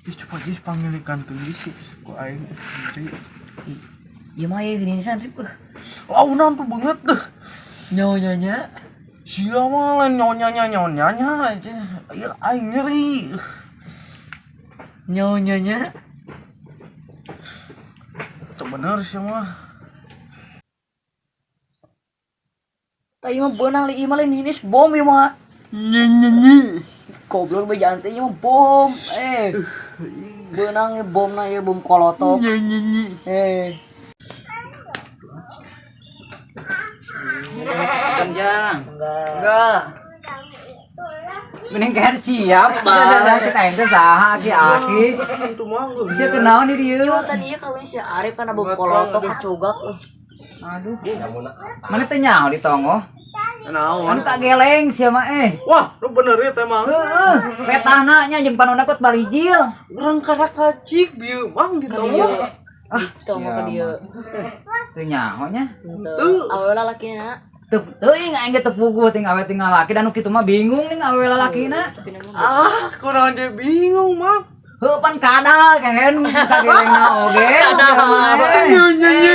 Ih, coba jis panggilikan tuh jis ku aing ngeri. Ieu mah ieu gini san Rip. Oh, tuh banget deh. Nyonya nya. Sia mah lain nyonya nyonya nya aja. Ieu aing nyeri. Nyonya nya. Tuh bener sih mah. Tah ieu mah beunang li ieu mah lain jenis bom ieu mah. Nyi. Goblok be jangan ieu mah bom. Beunang ieu bomna ieu bom kolotok. Nyi. Jang. Enggak. Enggak. Mending kayak siap, bah. Cek aing teh saha aki-aki. Itu mah geus. Sia kunaon di dieu? Ieu tadi ieu kawin si Arif kana bom kolotok kacugak. Aduh. Mana teh nyaho di tonggoh? Naon? Anu kageleng sia mah eh. Wah, lu bener ya teh mang. Heeh, petahna nya jeung panonna kot barijil. Urang karak kacik bieu mang di tonggoh. Ah, Tuh mau ke dieu. Teu nyaho nya. Henteu. Awewe lalakina. Teu teuing aing ge teu puguh ting awe ting lalaki dan nu kitu mah bingung ning awe lalakina. Tapi nama Ah, kunaon dia bingung mang. Heuh pan kadal kehen kagelengna oge. Kadal. Nyi. Nyi.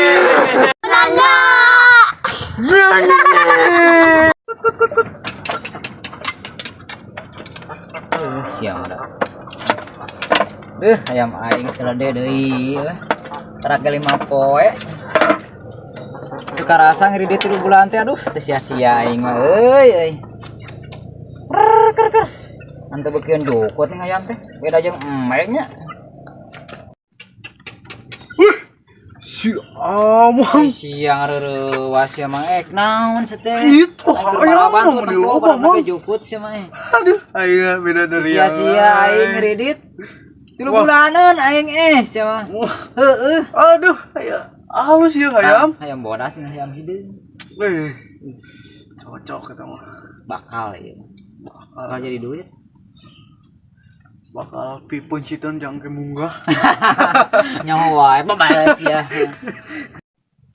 Siang ada. Deh, ayam aing segala deui euy. Tarak 5 poe. Teu karasa ngeri 3 bulan teh aduh, teu sia-sia aing mah euy euy. Ker ker. Ante beukeun jukut ning ayam teh. Beda jeung embe nya. Si amang. Siang reurewas sia mah ek naon seteh. Itu ayam mah mah di loba mang. Jukut sia mah. Aduh, aing beda dari yang Sia-sia aing ngredit. 3 bulanan aing sia mah. Heeh. Aduh, aya halus ya ayam. Ayam bodas ini ayam hideung. Cocok eta mah. Bakal ieu. Bakal jadi duit. Bakal pipencitan jang ke munggah. Nyawa wae babales sia.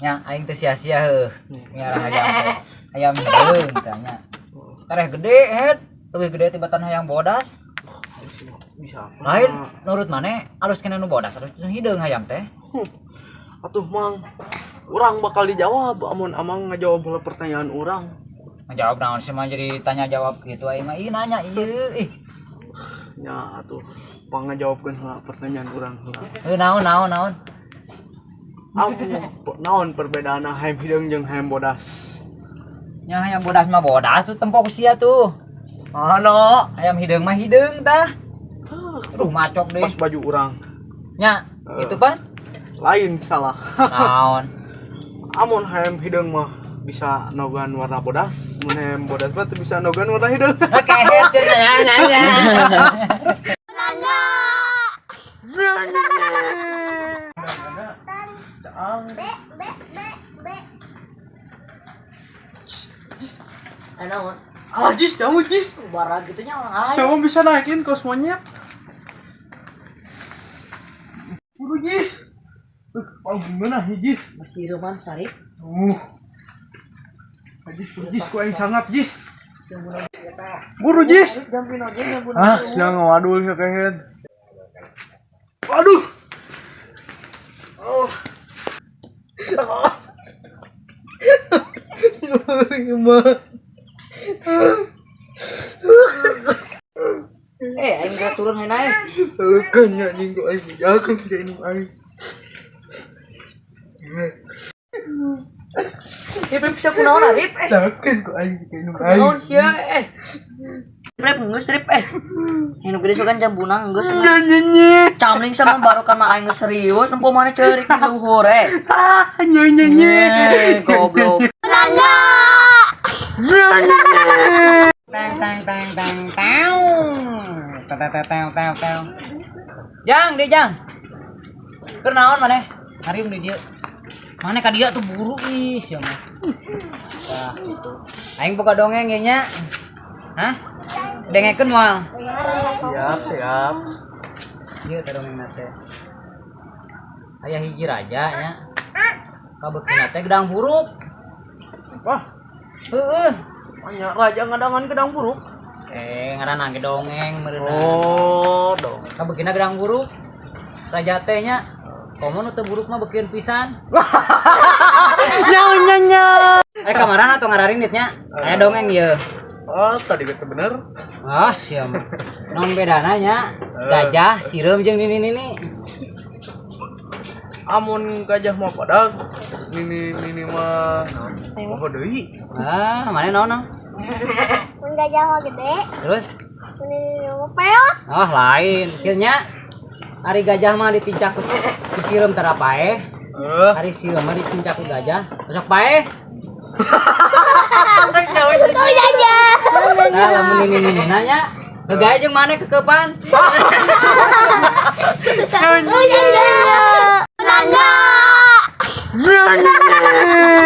Nya aing teh sia-sia heuh. Miara hayam teh. Ayam hideung tah nya. Tareh gede head, leuwih gede tibatan hayam bodas. Bisa apa? Lain nurut maneh alus kena nu bodas alus nu hideung hayam teh. Atuh mang, urang bakal dijawab amun amang ngajawab heula pertanyaan urang. Ngajawab naon sih mah jadi tanya jawab gitu aing mah ih nanya ieu ih. Nya atuh pangajawabkeun heula pertanyaan urang heula. Heuh naon naon naon. Amun naon perbedaan hayam hideung jeung hayam bodas? Nya hayam bodas mah bodas tuh tempok sia tuh. Ano? Hayam hideung mah hideung tah. Aduh macok deh. Pas baju urang. Nya, itu pan? Lain salah. Naon? Amun hayam hideung mah bisa nogan warna bodas, mun hayam bodas mah teu bisa nogan warna hideung. Kahet cenah ya nanya. Naon? Ah, jis, kamu jis. Bara gitu nya orang aing. Siapa bisa naikin kos monyet? Buru jis. Oh, gimana jis? Masih roman Sarip. Jis, jis, ku aing sangat jis. Buru jis. Ah, siang ngawadul sia kehed. Aduh. Oh. Aing geus turun haina eh. Leukeun nya anjing ku aing jakeun ka indung aing. Rip sia kunaon Arif eh. Jakeun ku aing ka indung aing. Kunaon sia eh. Rip geus Rip eh. Anu gede sugan jambuna geus. Nyi. Camling sama baru kana aing geus serius nempo mana ceurik di luhur eh. Ah, nyi nyi nyi. Goblok. Tang tang tang tang tang. Tang tang tang tang tang. Jang, di jang. Keur naon maneh? Hariung di dieu. Maneh ka dieu tuh buru ih sia mah. Tah gitu. Aing boga dongeng ye nya. Hah? Dengekeun moal. Siap, siap. Ieu teh dongengna teh. Aya hiji raja nya. Kabeukina teh gedang buruk. Wah, Heeh. banyak raja ngadangan gedang buruk. Eh, ngaranna ge dongeng meureunna. Oh, dong. Kabeukina gerang buruk. Raja teh nya. Komo nu teu buruk mah beukeun pisan. Nya nya nya. Eh, kamarana atau ngararinit nya? Aya dongeng ieu. Oh, tadi gitu bener. Ah, siap. Naon bedana nya? Gajah, sireum jeung nini-nini. Amun gajah mah padag, nini nini mah oh deui. Ah, mana naon naon? Mun gajah mah gede, Terus? mun ini mah peot. Ah, lain. Kieu nya. Ari gajah mah ditincak ku sireum tara paeh. Eh, Ari sireum mah ditincak ku gajah. Besok paeh. Kau gajah. Nah, lamun nini-nini nanya, gegae jeung maneh kekepan. Kau gajah. Nangga. nya nya.